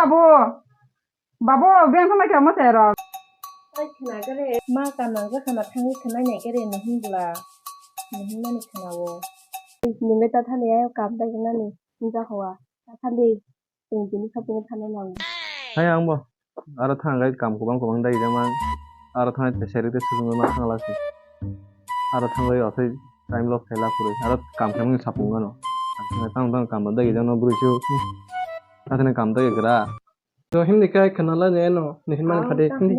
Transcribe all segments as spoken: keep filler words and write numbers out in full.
Abo. Babo, beng thangbai kha masa rok. Ai khna kare, ma kanang kha khna thangwi khna nai kare, no hin bla. No hin mani khna o. Nini ta thani ayo kam dai nani, hinja hoa. Ta thani, tong tini kha tini thani nang. Hai ang bo. Aro thang gai kam kubang kubang dai jama. Aro thang te seri te sujung ma thang la si. Aro thang gai office time loss khai la puri. Aro kam khai mani sapung gano. Tang tang kam dai jama buru chu. Ta thani kam dai gra. To hindi kai khana la ne no, ni hin mani phade hindi.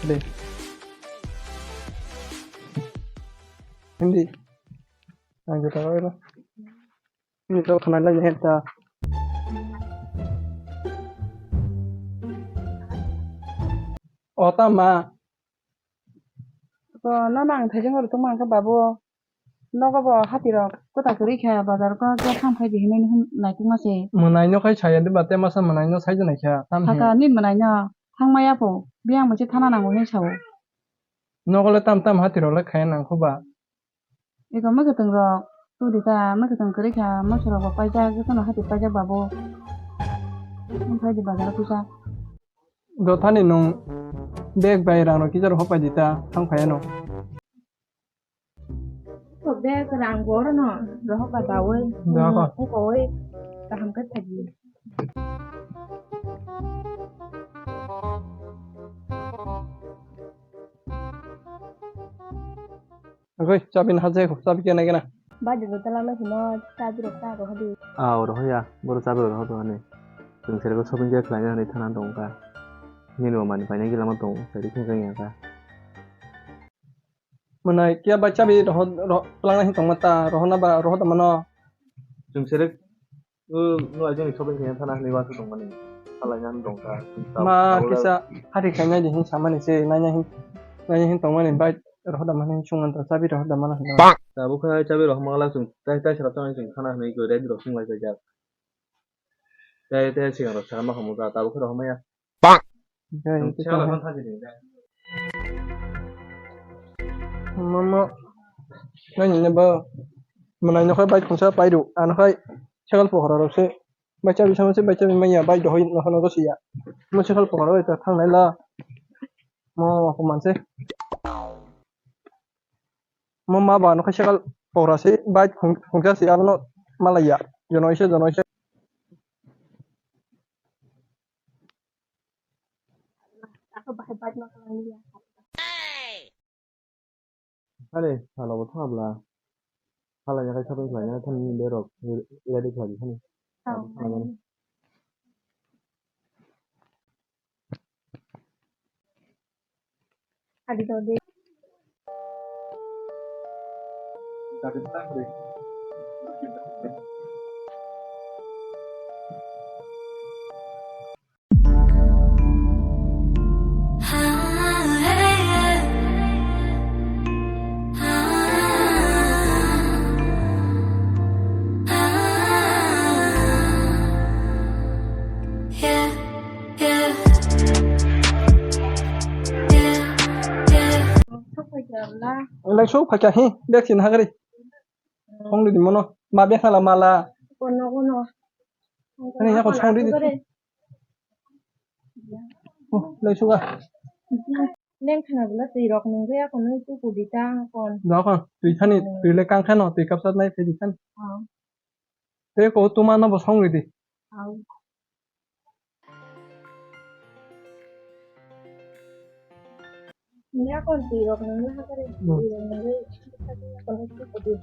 Hindi. Hindi. Ang jota oi ro. Hindi to khana la ne ta. O ta ma. To no nang thai jeng ro to ma ka babo. Nogo bo hati rok kwtal kwrwi kha bazar ko khe thang phai di hinwi naituk ma se. Mwnai no khai saya de ba te masa mwnai no sai jwnai kha tam he. Thaka nini mwnai no thang maya pho biyang mochi thana nango hinwi sao. Nogo le tam tam hati rok le khaya nang kho ba. Eko ma kwtwng rok tu di ta ma kwtwng kwrwi kha ma surok bo paijak jotono hati paijak babo. Thang phai di bazar ko sa. Jothani nung bag bai rang rok kijar hopai di ta thang phai no. Bag rang bo oro no rohor ba dawi. Rohor. Eko oi kaham khe thagi. Agoi, chabi na hajai ko, chabi kena kena. Ba di botala no hino chabi rok ta rohor di. Ah, rohor ya, boro chabi rok rohor do ani. Chwng sere ko shopping khe khlai na hinwi thana tong kha. Nini bo mani paina gila ma tong, sari khe khe ya kha. Mwnai kiya bai chabi rohor, rohor, twlang na hin tongma ta, rohor na ba, rohor da mano. Chwng sere, uh, no ai jani shopping khe thana hinwi wansuk tongmani. Salai na tong kha. Ma kisa hari khainai di hin samani se, nanya hin, nanya hin tongmani bai rohor da mano hin chwng ta chabi rohor da mano hin. Tabuk khe chabi rohor ma la chwng, tai, tai sara tong chwng thana hinwi goi ready rok sung lai jak. Tai, tai sigang rok sara ma khamu ta, tabuk khe rohor ma ya. Bang! Chwng sengla thang thang di. Mama, nani ne ba, mwnai no khai bai khungsa pai ru, ano khai sekal pohora rok se, bai chabi sama se, bai chabi maya, bai dohoi no hono go siya. Mo sekal pohora bai ta thang nai la, mo ko man se. Mo ma ba no khai sekal pokra se bai khung-, khungsa se abo no malai ya. Jono ise, jono ise. Ani salo bo thang bla. Hala ya khai shopping khlai na thani ni berok ready khlai di thani. Adi to de. Lai sok phaikha hi, bag sini hagari. Song di mono, ma bag hala mala. Kono, kono. Ani ya ko song di. Oh, lai sok a. Leng khana bwla twi rok nung ya kono tu ku di ta kon. Da kon, twi thani, twi le kang khano, twi kapsat nai phe di thani. Tei ko tuma no bo song ridi. Au. Nya kon twi rok nang na hakari. Hmm. Twi rok nang le kon tu ko di.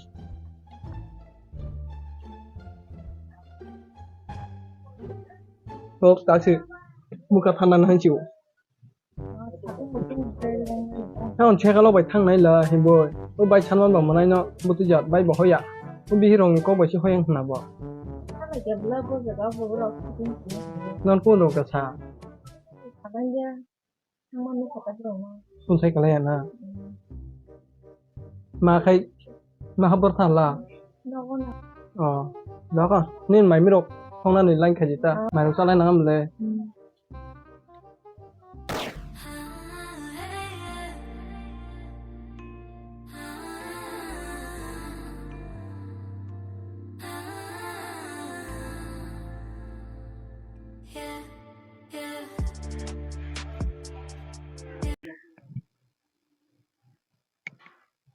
Tok ta si muka phana na hanchi. Thaon sekalo bai thangnai la himbo. O bai sanman ba mwnai no butui jat bai bo hoya. O bihirong ni kok bai se hoyang hwna bo. Non kun rok ka sa. Kun sai kalaya na. Ma khai ma habor thala. Oh, daka. Nin mai mirok thongnani line khaji ta. Mairok chalai nang amle.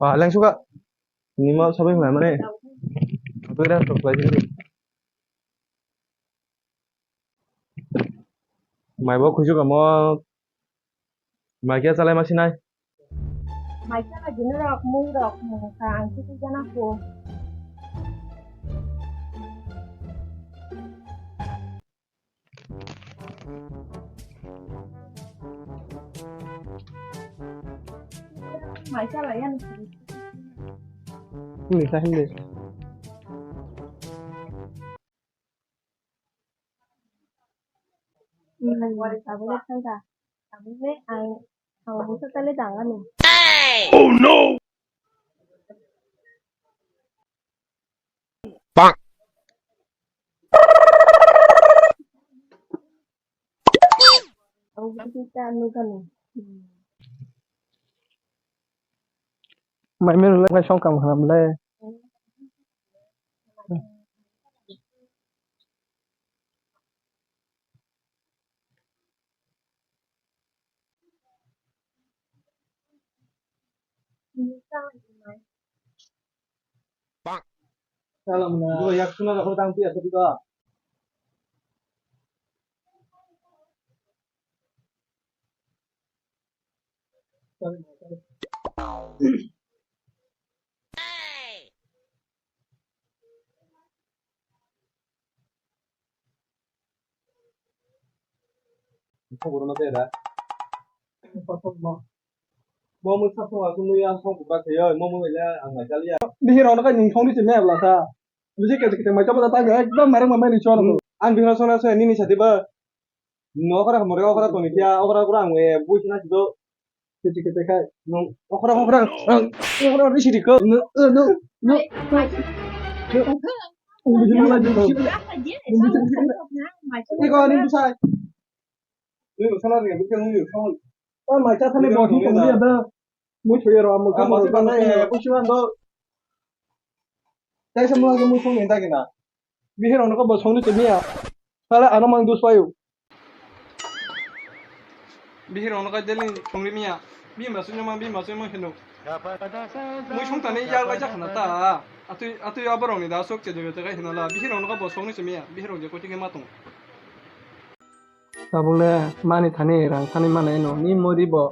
Wa, lengsuka. Nima sabai hwnai mane. Tui rest of life. Mai bo khuju kamo. Mai kya chalai masi nai. Mai chalai gini rok, mui rok, mung sa ang khuju jana ko. Mai chalai yan. Hindi sa hindi. Ang wari tablet thangkha. Tablet ang ang musa tale dangani. Oh no! Mai mero le song kam khanam le. Salam na. Bo yak suna da khotang tiya khoti ba. Mo mui sa phung asung nui ang song kubak khe oi, mo mui le ang mai chaliya. Bihir rok no kai ning song ni se me bla sa. Bisi kete kete mai chapa ta ekdom mareng mai ni chon. Ang bihir song na se nini sati ba. No okra mo re okra toni kya okra kura ang e bui sina sido. Kete kete kai. No okra okra. Ang okra ri sidi ko. No no no. Iko ani busai. Iko sana ni bukan ni. O mai cha thani bo thung tong ya da. Mui thung ya ro mo ka mo ka mo. Busi wan do. Tai sa mo mo thung ni da kina. Bihir rok no ko bo song ni tumi ya. Sale ano mang dus payu. Bihir rok no ko deli thung ri miya. Bihir ma sung ma bihir ma sung ma hino. Mui sung tani ya ga ja khana ta. Atui atui aborok ni da sok che de te ga hino la. Bihir rok no ko bo song ni tumi ya. Bihir rok je ko tike ma tong. Tabuk le mani thani rang thani mano eno ni mori bo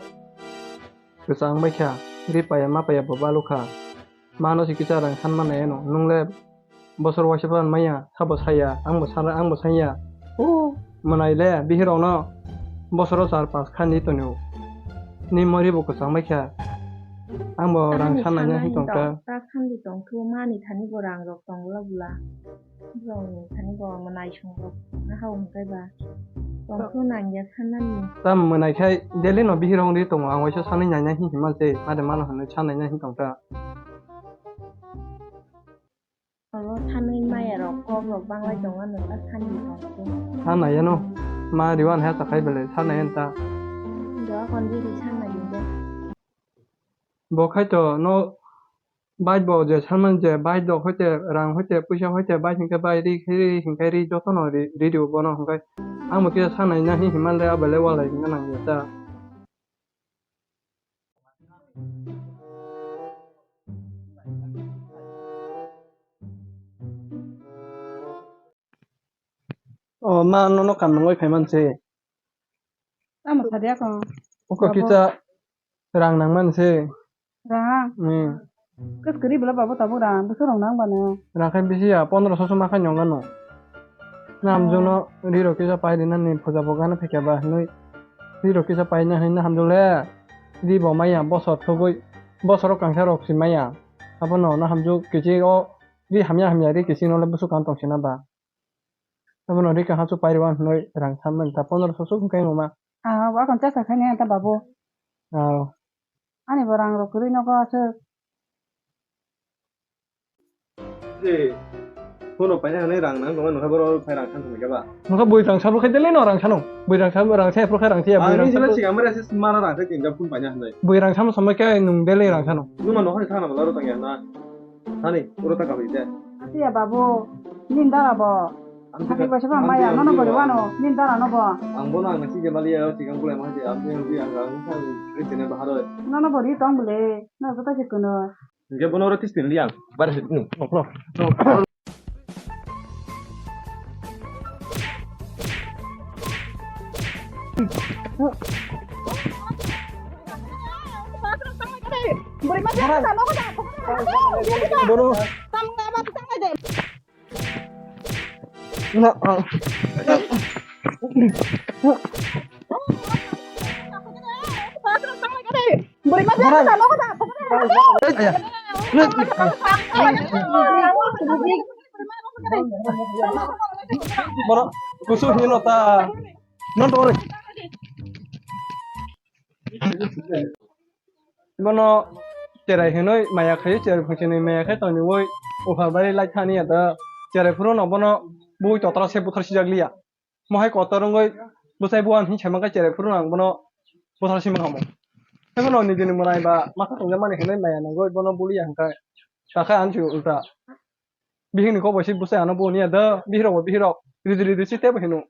kwchang bai kha, ri paya ma paya bo balu kha. Mano se kisa rang than mano eno, nung le bosor waisa phan maya, sabo saya, ang bo sana, ang bo sanya. O mwnai le bihir rok no bosoro char panch khan di tonio. Ni mori bo kwchang bai kha, ang bo rang than nai nai tong kha. Ta khan di tong khe mani thani bo rang rok tong la bula. Borokni thani bo mwnai song rok na ha hwn khe ba tongkhu nang ya sanani. Tam mwnai khai daily no bihir hong ri tongo, ang waisa sanwi nai nai hin hima se, made mano hwnwi sanai nai hin tong ta. Abo sanwi maya rok kok rok banglai tongo, ano ta sanwi tongkhu. Sanai yano, ma riwan ha ta khai bele, sanai yan ta. Do kon di di sanai de. Bo khai to no bai bo je sanmani je bai do hoite rang hoite puisa hoite bai hinkhe bai ri khe ri hinkhe ri jotono ri ri rio bono hinkhe ang bo kisa sanai na hi himal de abele walai hingna nang ya ta. O ma nono kam nangoi phaiman se. Tamo sadi ako. Uko kisa rang nangman se. Rang? Hmm. Kus kiri bela babu tabuk rang, busu rong nang bano. Rang khai bisi ya, pondro so suma khai nyong gano. Na hamjung no riro kisa pai rinani phuja bo gana phikya ba hinui. Riro kisa pai na hinui na hamjung le. Ri bo maya bosor thugui. Bosoro kangsa rok si maya. Abono na hamjung kichi o ri hamya hamya ri kichi no le busu kan tong sina ba. Abono rika hachu pairwan hinwi rang sanmani ta pondro so suk hwnkhe mama. Ah, bo akon chasa khaini ta babu. Ah. Ani bo rang rok kwrwi nogo aswk. Eh, phone paina hwnwi rang nang tongma nokha boro phai rang san thangma khe ba. Nokha bui rang sabo khe dele no rang sano. Bui rang sabo rang sai phro khe rang sai bui rang sabo. Ani sila siga mara se mara rang sai tinga phone paina hwnwi. Bui rang sabo samai khe nung dele rang sano. Numa nokha ni thana bala ro tangya na. Thani, oro ta kabri de. Atiya babu, nini dara bo Ang Hati bisa, baisa ba ang maya, bisa, nono ang bori bisa. Wano, nin dara no bo. Ang bono ang nasi jemali ya, sikang kulai mahal ya, ang bisa, ang bisa, ang bisa, ang bisa, bahar. Nono bori tong bole, no kota se kuno. Hingke bono oro tistin liang. Bar se, no, no, no. Bono. Na, ah. Bono, kusu hino ta. Non dore. Bono cherai hinoi maya khai, cherai phangchinwi maya khai tongwi oi uphar bai lai thani ya da. Cherai phuru no bono bui totra se buthar sijak liya. Mohai kotor wngwi bwsai buan hin saimang khe cherai phuru ang bono buthar simang hamo. Tei bono nijini mwrai ba masa tongjakmani hinwi maya nangwi bono buliya hwnkhe. Takhe ang chu ulta. Bihikni kok bai se bwsai ano bo hwnwi ya da. Bihirok bo bihirok. Ridi ridi se tebo hino.